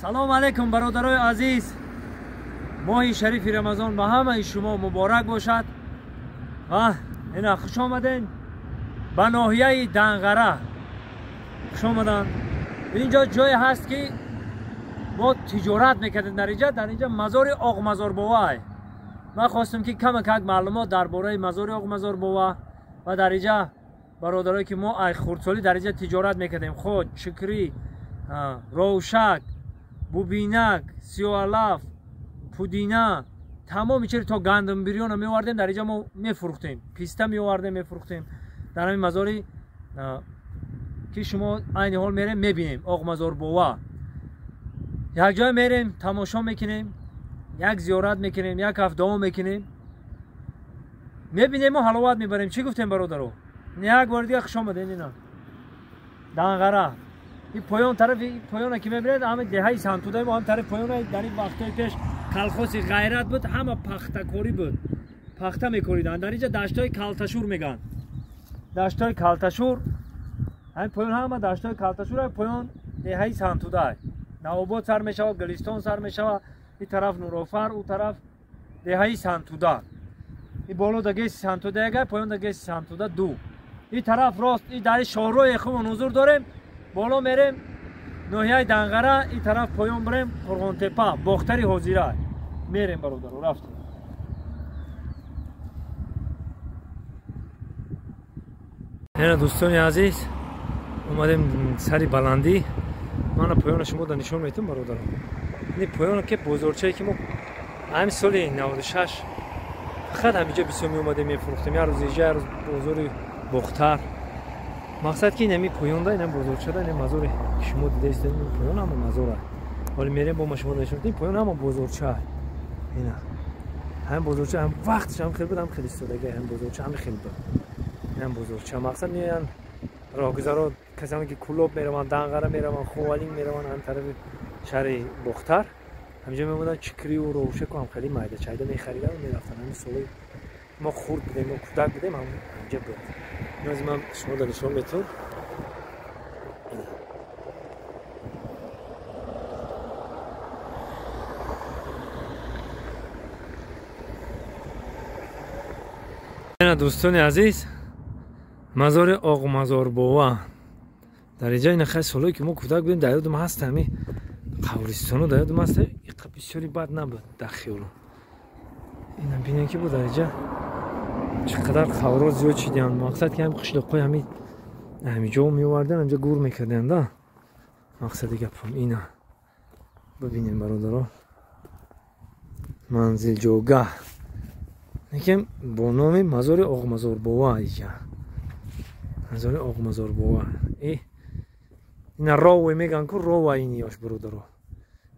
Салом алейкум, бародарои азиз. Моҳи шарифи Рамазон ба ҳамаи шумо муборак бошад. Ва ина хуш омаден ба ноҳияи Данғара. Хуш омадан. Инҷо ҷое ҳаст ки мо тиҷорат мекардем дар инҷа. Дар инҷа мазори Оғмазорбовай. Ман хостам ки камакак маълумот дар бораи мазори Оғмазорбова ва дар инҷа бародарое ки мо ай хурдсолӣ дар инҷа тиҷорат мекардем, худ чикрӣ, ровшак, бубинак, сиёалаф, пудина, тамоми чиз то гандум бирёна меовардем, дар инҷа мо мефурӯхтем, писта меовардем, мефурӯхтем. Дар ҳамин мазори ки шумо айни ҳол мерем мебинем, Оғмазорбова. Як ҷой мерем, тамошо мекунем, як зиёрат мекунем, як ҳафт дуо мекунем, мебинем мо ҳаловат мебарем. Чӣ гуфтем, бародаро? Як бори дига хуш омадем. Ина Данғара. Ин поён тарафи поёна ки мебинед, ҳама деҳаи Сантудаи мо ҳам тарафи поёна. Дар ин вақтҳои пеш колхози Ғайрат буд, ҳама пахтакорӣ буд, пахта мекориданд. Дар инҷа даштҳои Калташур мегӯянд, даштҳои Калташур. Ҳамин поён ҳама даштҳои Калташур, поён деҳаи Сантудай. Навобод сар мешавад, Гулистон сар мешавад, ин тараф Нурофар, ӯ тараф деҳаи Сантуда. Ин боло да ГЭСи Сантуда яга, поён да ГЭСи Сантуда ду. Ин тараф рост, ин дар шоҳрои хумон ҳузур дорем, боло мерем ноҳияи Данғара, ин тараф поён бирем Қурғонтепа, Бохтари ҳозира. Мерем, бародаро, рафтем. Ина дӯстони азиз, омадем сари баландӣ. Мана поёна шумо да нишон метум, бародаро. Ин поёна ки бозорчае ки мо ҳамин соли 96 фақат ҳаминҷо бисёр меомадем, мефурӯхтем. Як рӯз иҷа, як рӯз бозори Бохтар. Мақсад ки инами поёнда, инам бозорчада, инам мазоре ки шумо дида истодед, ин поён ҳама мазора. Ҳоло мерем бо ма шумо нишон медиҳем, поён ҳама бозорча. Ина ҳамин бозорча ҳам вақташ ҳам хел буд, ҳам хел истодаги, ҳам бозорча ҳам хел буд. Инам бозорча мақсад меоянд роҳгузаро, касоне ки Кулоб мераванд, Данғара мераванд, Ховалинг мераванд, ҳам тарафи шаҳри Бохтар, ҳаминҷо мемонанд, чикриву ровшаку ҳам хеле майда чайда мехариданд, мерафтанд. Ҳамин солҳои мо хурд будем, мо кӯдак будем, ҳаминҷа буд. Иназ ман шумо да нишон метавон. Ина дӯстони азиз, мазори Оғмазорбова. Дар инҷа ина хеле солҳое ки мо кӯдак будем, дар ёдам ҳаст ҳамин қабристоно, дар ёдам ҳаст, иқа бисёри бад набуд дар хиёлам. Ина бинем ки бо дар инҷа чӣ қадар қабрҳо зиёд шиданд. Мақсад ки ҳамин қишлоқҳои ҳамин ҳаминҷо меоварданд, ҳаминҷа гур мекарданд, да. Мақсади гапам ина. Бибинем, бародаро, манзилҷогаҳ. Лекин бо номи мазори Оғмазорбова инҷа. Мазори Оғмазорбова. Ина рове мегӯянд ку, рова ин ёш, бародаро.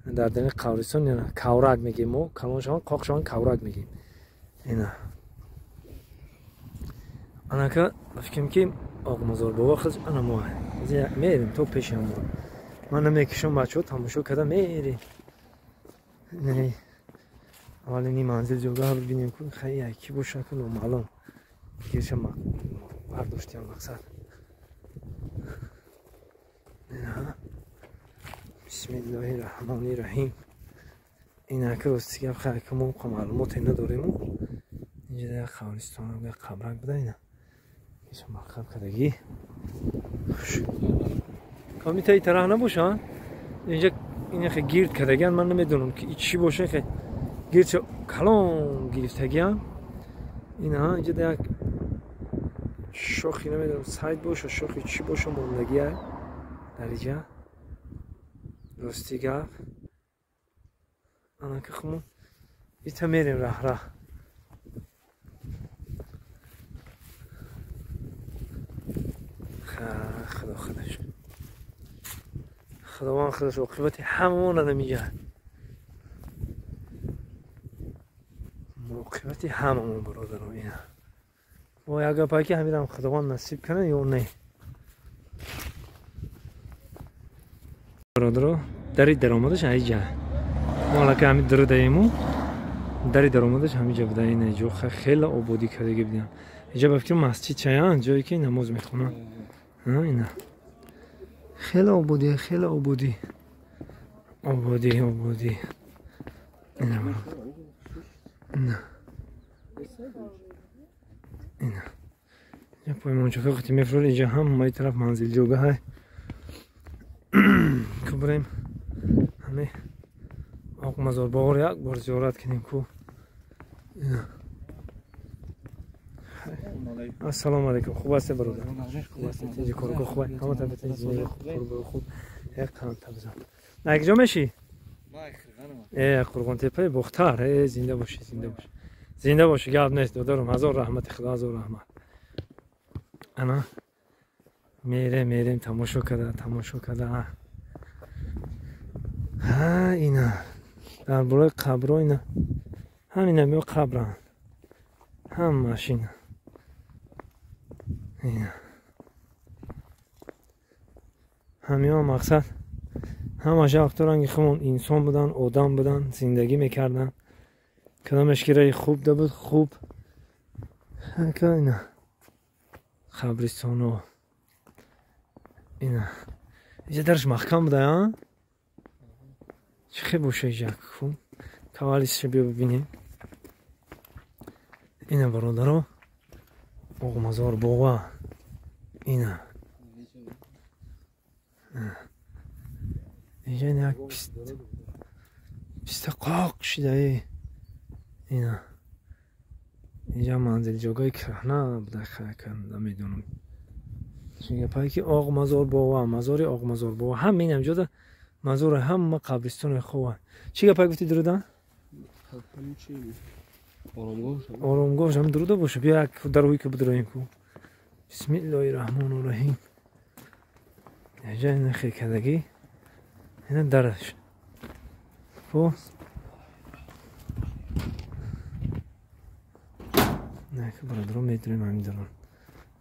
Дар дани қабристон ина каврак мегӯем мо, калон шаванд, қоқ шаванд, каврак мегӯем. Ина. Анака фикрам ки Оғмазорбова худаш ана мо. Мерем то пеши ҳамон. Ман намекушам, бачаҳо тамошо карда мерем. Не. Аввал ини манзил ҷогаҳ бибинем ку, хай яки боша ку номаълум. Гирша бардоштиам мақсад. Бисмиллоҳи раҳмони раҳим. Инака рости гап хай ки мо маълумоте надорему. Инҷа як қабристон, як қабрак буда ина. Иша мақаб кардагӣ. Комитаи тараф набоша? Инҷа ина хе гирд кардагиан, ман намедонам ки чӣ боша, хе гирдча калон гирифтагиан. Ина инҷа як шохи намедонам сайд боша, шохи чӣ боша мондагия дар инҷа. Рости гап анака хумон ита мерем раҳ-раҳ. Худо худаш, худованд худаш оқибати ҳамаонро намегӯяд. Оқибати ҳамамон, бародаро, ина. Бо як гапае ки ҳаминам худованд насиб кунад ё не. Бародаро, дари даромадаш ҳамиҷа. Мо аллакай ҳамин дару даему, дари даромадаш ҳамиҷа буда. Ина ҷо хеле ободӣ кардагӣ будиам. Инҷа ба фикр масҷид чаян, ҷое ки намоз мехонанд. Ина хеле ободӣ, хеле ободӣ. Ободӣ, ободӣ. Ина, ина. Ина. Инҷа поймончаҳо қати мефурӯшад. Инҷа ҳамаи тараф манзилҷогаҳай. Ку бирем ҳаме Оқмазорбоғро як бор зиёрат кунем ку. Ина. Ассалому алайкум. Хуб ҳастед, бародар? Хуб ҳастед? Тинҷи коргоҳ хуб? Ҳама тараф тинҷи хуб, хуб. Як қанд табзан. На куҷо мешӣ? Қурғонтепаи Бохтар. Зинда бошӣ, зинда бошӣ. Зинда бошӣ, гап нест, додарам. Ҳазор раҳмати Худо, ҳазор раҳмат. Ана мерем, мерем, тамошо карда, тамошо карда. Ҳа, ина дар болои қабро ина ҳамина мео қабранд. Ҳамаш ина. Ина. Ҳамиҳо мақсад ҳамаш вақто ранги хумон инсон будан, одам будан, зиндагӣ мекарданд. Кадомеш ки раи хуб да буд, хуб. Ина қабристоно. Ина. Инҷа дарш маҳкам буда, а? Чӣ хел боша инҷа? Хуб. Кавалисша биё бибинем. Ина бародаро, Оғмазор боға. Ина. Инҷа як писта қоқ шида. Ина. Инҷа манзилҷогаи кӯҳна буда, намедонам. Чӣ ки Оғмазор бова, мазори Оғмазор бова. Ҳама ин ҳамҷода мазори ҳама қабристони хова. Чӣ гапай гуфти дуруда? Оромгоҳ ҳам дуруда боша. Биё як дарҳои ки бидроем ку. Бисмиллоҳи раҳмони раҳим. Инҷа ина хекадагӣ. Ина дараш. Ку. Не, ки бародаро медурем ҳамин дарон.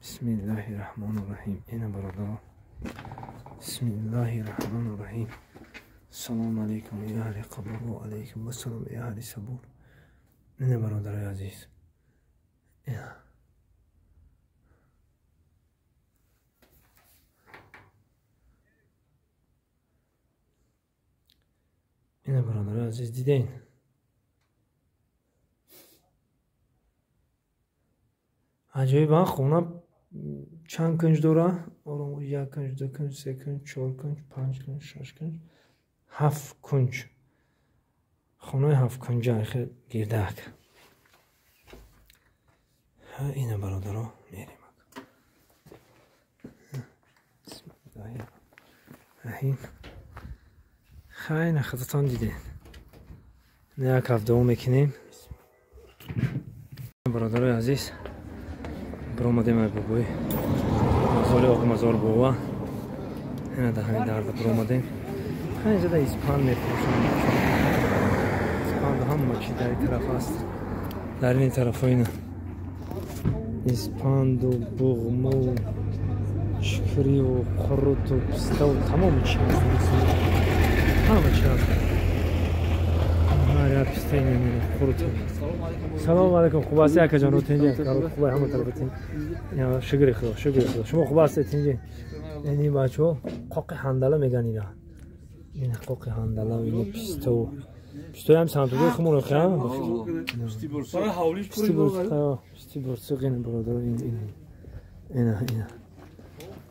Бисмиллоҳи раҳмони раҳим. Ина бародаро. Бисмиллоҳи раҳмони раҳим. Ассалому алайкум я аҳли қабр ва алайкум ассалом я аҳли сабур. Ина бародарои азиз. Ина. Ина бародарои азиз, диден? Аҷоиб, хона чанд кунҷ дора? Ором, як кунҷ, ду кунҷ, се кунҷ, чор кунҷ, панҷ кунҷ, шаш кунҷ, ҳафт кунҷ. Хонаи ҳафт кунҷа, хел гирдак. Ина бародаро, мерем. Бисмиллоҳи раҳим. Хайна худатон дидед. Як ҳафт дуо мекунем. Бародарои азиз, баромадем ай бобои мазори Оғмазор бова. Ина дар ҳамин дарда баромадем. Инҷа да испан мефурӯшанд. Испан ҳама чи дар ин тараф аст. Дар ин тарафҳо ина испанду, буғму, шукриву, қуруту, пиставу тамоми чи ҳаст. Ҳама чи ҳаст. Ҳар як писта ина қуруту. Салому алайкум. Хуб ҳастед, акаҷон? Тинҷи? Хуб, ҳама тараф тинҷ. Шукри Худо, шукри Худо. Шумо хуб ҳастед, тинҷи? Ини бачаҳо қоқи ҳандала меган ина. Ина қоқи ҳандала, ина пиставу. Пистои ҳам сантугои хумон охи, ҳа? Писти бурсиқ ина бародаро, ина ина ина.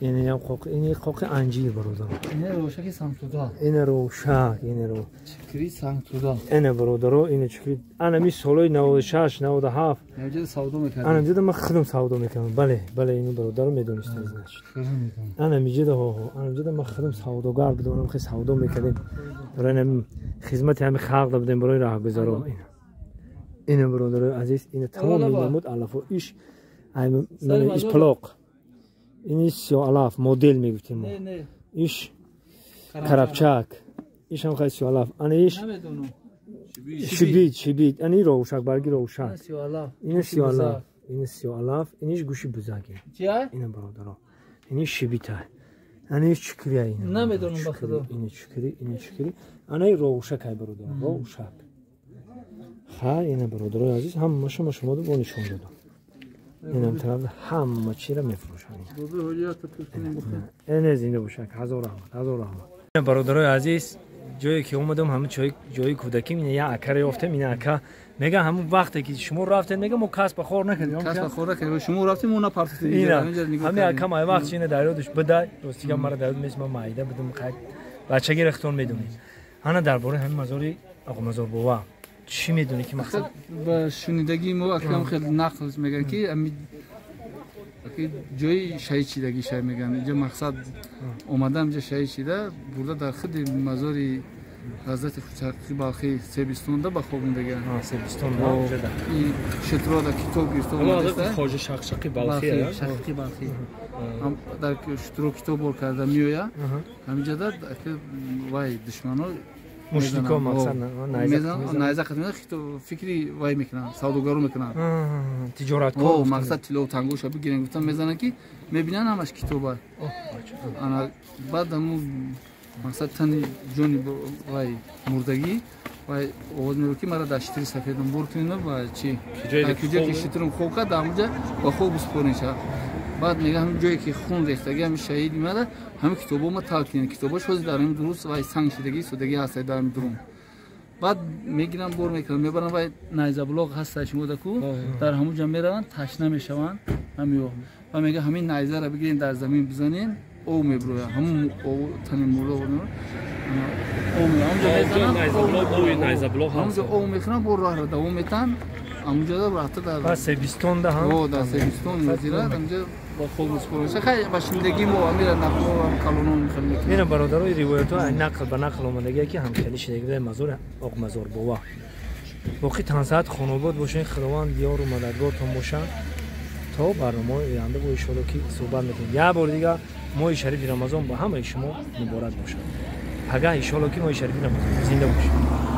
Ина қоқи, ина қоқи анҷир бародаро. Ина рошаки сангтуда. Ина рошак, ина ро. Чикри сангтуда. Ина бародаро, ина чикри. Ана ми солои 96, 97. Инҷа савдо мекардем. Ана инҷа ман худам савдо мекардам. Бале, бале, ину бародаро медонистам, значит. Ана инҷа ҳо, ана инҷа ман худам савдогар будам, ана хеле савдо мекардем. Барои ҳамин хизмати ҳамин халқ будем, барои роҳгузаро. Ина. Ина бародарои азиз, ина тамоми намуд алафо иш, иш плоқ. Ин сиёалаф модел мегуфтем мо. Иш карабчак. Иш ҳам хеле сиёалаф. Ана иш шибит, шибит. Ана ин ровушак, барги ровушак. Ин сиёалаф, ин сиёалаф, ин иш гӯши бузак. Ина бародаро. Ин иш шибита. Ана иш чукрия ина. Намедонам ба худо. Ин чукри, ин чукри. Ана ин ровушак ай бародаро, ровушак. Ха, ина бародарои азиз, ҳамаашо ма шумо бо нишон додам. Инам тараф ҳама чиро мефурӯшанд. Ина зинда бошад, ҳазор раҳмат, ҳазор раҳмат. Бародарои азиз, ҷое ки омадам, ҳамун ҷои кӯдаким, ина як акара ёфтем, ина ака мега ҳамун вақте ки шумо рафтед, мега мо касба хор накардем. Касба хор накардем, шумо рафтем, мо напартофтем. Ҳамин ака май вақт ина дар ёдаш буда, ростига мара дар ёд нест, ман майда будам, хай бачагӣ рехтон медонед. Ана дар бораи ҳамин мазори Оқмазор бова чӣ медонӣ ки мақсад? Ба шунидагии мо акам хеле нақл мегӯянд ки ҷои шаҳид шидагӣ шай мегӯянд. Инҷо мақсад омада, инҷо шаҳид шида бурда дар худи мазори ҳазрати Шақиқи Балхӣ Себистонда ба хоб мондагианд. Себистон шутро дар китоб гирифта омадааст. Хоҷа Шақшақи Балхӣ, Шақиқи Балхӣ дар шутро китоб бор карда меояд. Ҳаминҷода вай душмано мушрико мақсад найза қад фикри вай мекунанд, савдогару мекунанд, тиҷораткор, мақсад тиллову тангоша бигирен гуфтан мезананд ки мебинанд ҳамаш китоба. Ана баъд ҳамун мақсад тани ҷони вай мурдагӣ вай овоз мебурд ки мара дар шитри сафедам бор кунед ва чи ҷое ки шитрам хоб кард, дар ҳамунҷа ба хоб биспоринша. Баъд мега ҳамин ҷое ки хун рехтагӣ ҳамин шаҳид меояд, ҳамин китобо ма тал кунед. Китобош ҳозир дар ҳамин дуруст вай санг шидагӣ судагӣ ҳаст дар ҳамин дурун. Баъд мегиранд, бор мекунанд, мебаранд, вай найзаблоғ ҳаста шумо ку, дар ҳамун ҷо мераванд, ташна мешаванд ҳамиё. Ва мега ҳамин найзаро бигирен, дар замин бизанен, об мебирояд, ҳамун тани мурда ҳамунҷо об мехӯранд, бо роҳро давом метаҳанд. Ҳамунҷода рафта дар Себистонда ҳам дар Себистон мезирад, ҳамунҷо ба хоб месупоранд. Хай ба шунидагии мо амира нақло калонон хел мекунанд. Ина бародарои ривоятҳо нақл ба нақл омадагие ки ҳамхелӣ шидагӣ буда мазори Оқмазор бова. Боқӣ тансаат хонобод бошед, Худованд ёру мададгортон бошад. То барномаҳои оянда бо иншоалло ки суҳбат мекунем. Як бори дигар моҳи шарифи Рамазон ба ҳамаи шумо муборак бошад. Пагаҳ иншоалло ки моҳи шарифи Рамазон зинда бошед.